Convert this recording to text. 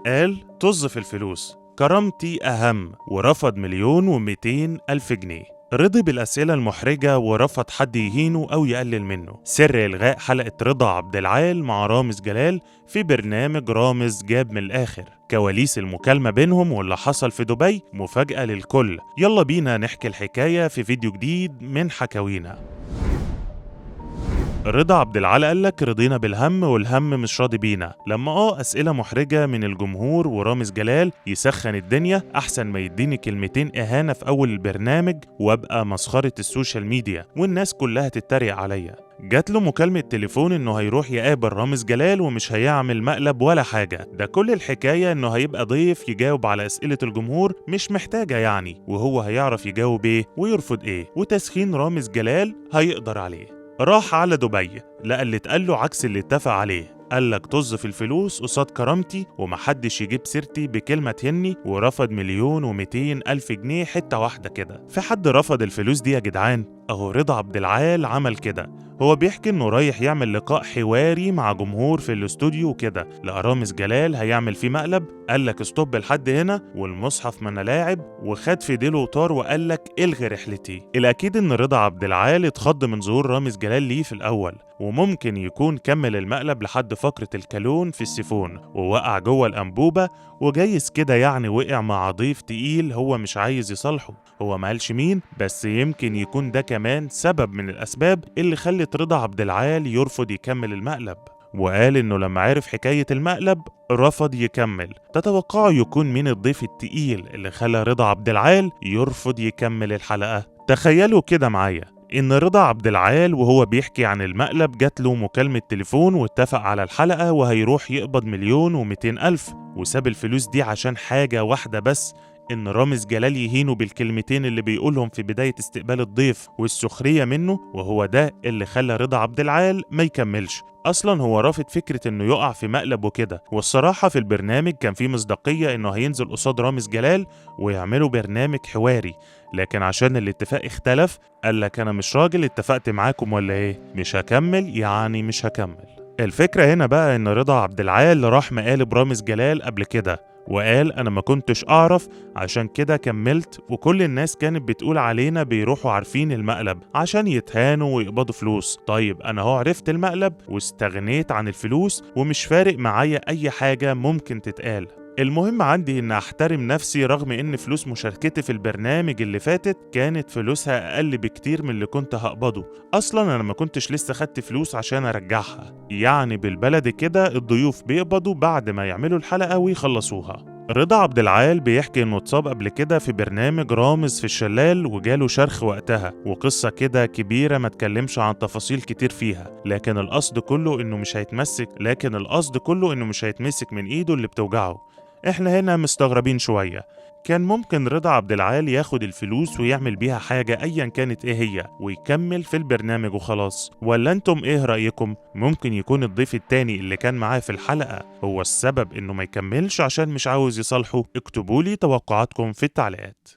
قال طز في الفلوس، كرامتي أهم، ورفض 1,200,000 جنيه. رضي بالأسئلة المحرجة ورفض حد يهينه أو يقلل منه. سر إلغاء حلقة رضا عبد العال مع رامز جلال في برنامج رامز جاب من الآخر. كواليس المكالمة بينهم واللي حصل في دبي مفاجأة للكل. يلا بينا نحكي الحكاية في فيديو جديد من حكاوينا. رضا عبد العال قال لك رضينا بالهم والهم مش راضي بينا، لما أسئلة محرجة من الجمهور ورامز جلال يسخن الدنيا أحسن ما يديني كلمتين إهانة في أول البرنامج وأبقى مسخرة ال social media والناس كلها تتريق عليا. جات له مكالمة تليفون إنه هيروح يقابل رامز جلال ومش هيعمل مقلب ولا حاجة، ده كل الحكاية إنه هيبقى ضيف يجاوب على أسئلة الجمهور، مش محتاجة يعني، وهو هيعرف يجاوب إيه ويرفض إيه، وتسخين رامز جلال هيقدر عليه. راح على دبي لقى اللي اتقال له عكس اللي اتفق عليه، قال لك طز في الفلوس قصاد كرامتي ومحدش يجيب سيرتي بكلمة تهني، ورفض 1,200,000 جنيه حتة واحدة كده. في حد رفض الفلوس دي يا جدعان؟ اهو رضا عبد العال عمل كده. هو بيحكي انه رايح يعمل لقاء حواري مع جمهور في الاستوديو وكده، لقى رامز جلال هيعمل فيه مقلب، قال لك stop لحد هنا والمصحف ما انا لاعب، وخد في ديله وطار وقال لك الغي رحلتي. الاكيد ان رضا عبد العال اتخض من ظهور رامز جلال ليه في الاول، وممكن يكون كمل المقلب لحد فقرة الكالون في السيفون ووقع جوه الأنبوبة، وجايز كده يعني وقع مع ضيف تقيل هو مش عايز يصالحه، هو ما قالش مين، بس يمكن يكون ده كمان سبب من الأسباب اللي خلت رضا عبد العال يرفض يكمل المقلب. وقال إنه لما عرف حكاية المقلب رفض يكمل. تتوقعوا يكون مين الضيف التقيل اللي خلى رضا عبد العال يرفض يكمل الحلقة؟ تخيلوا كده معايا إن رضا عبد العال وهو بيحكي عن المقلب جات له مكالمة تليفون واتفق على الحلقة وهيروح يقبض 1,200,000، وساب الفلوس دي عشان حاجة واحدة بس، إن رامز جلال يهينه بالكلمتين اللي بيقولهم في بداية استقبال الضيف والسخرية منه، وهو ده اللي خلى رضا عبد العال ما يكملش. أصلا هو رافض فكرة إنه يقع في مقلب وكده، والصراحة في البرنامج كان في مصداقية إنه هينزل قصاد رامز جلال ويعملوا برنامج حواري، لكن عشان الاتفاق اختلف قال لك أنا مش راجل اتفقت معاكم ولا إيه؟ مش هكمل يعني مش هكمل. الفكرة هنا بقى إن رضا عبد العال راح مقالب رامز جلال قبل كده وقال أنا ما كنتش أعرف عشان كده كملت، وكل الناس كانت بتقول علينا بيروحوا عارفين المقلب عشان يتهانوا ويقبضوا فلوس. طيب أنا هو عرفت المقلب واستغنيت عن الفلوس ومش فارق معايا أي حاجة ممكن تتقال، المهم عندي إن أحترم نفسي رغم إن فلوس مشاركتي في البرنامج اللي فاتت كانت فلوسها أقل بكتير من اللي كنت هقبضه، أصلا أنا ما كنتش لسه خدت فلوس عشان أرجعها، يعني بالبلد كده الضيوف بيقبضوا بعد ما يعملوا الحلقة ويخلصوها. رضا عبد العال بيحكي إنه اتصاب قبل كده في برنامج رامز في الشلال وجاله شرخ وقتها، وقصة كده كبيرة ما تكلمش عن تفاصيل كتير فيها، لكن القصد كله إنه مش هيتمسك من إيده اللي بتوجعه. احنا هنا مستغربين شوية، كان ممكن رضا عبد العال ياخد الفلوس ويعمل بيها حاجة ايا كانت ايه هي ويكمل في البرنامج وخلاص، ولا انتم ايه رأيكم؟ ممكن يكون الضيف التاني اللي كان معاه في الحلقة هو السبب انه ما يكملش عشان مش عاوز يصالحه. اكتبولي توقعاتكم في التعليقات.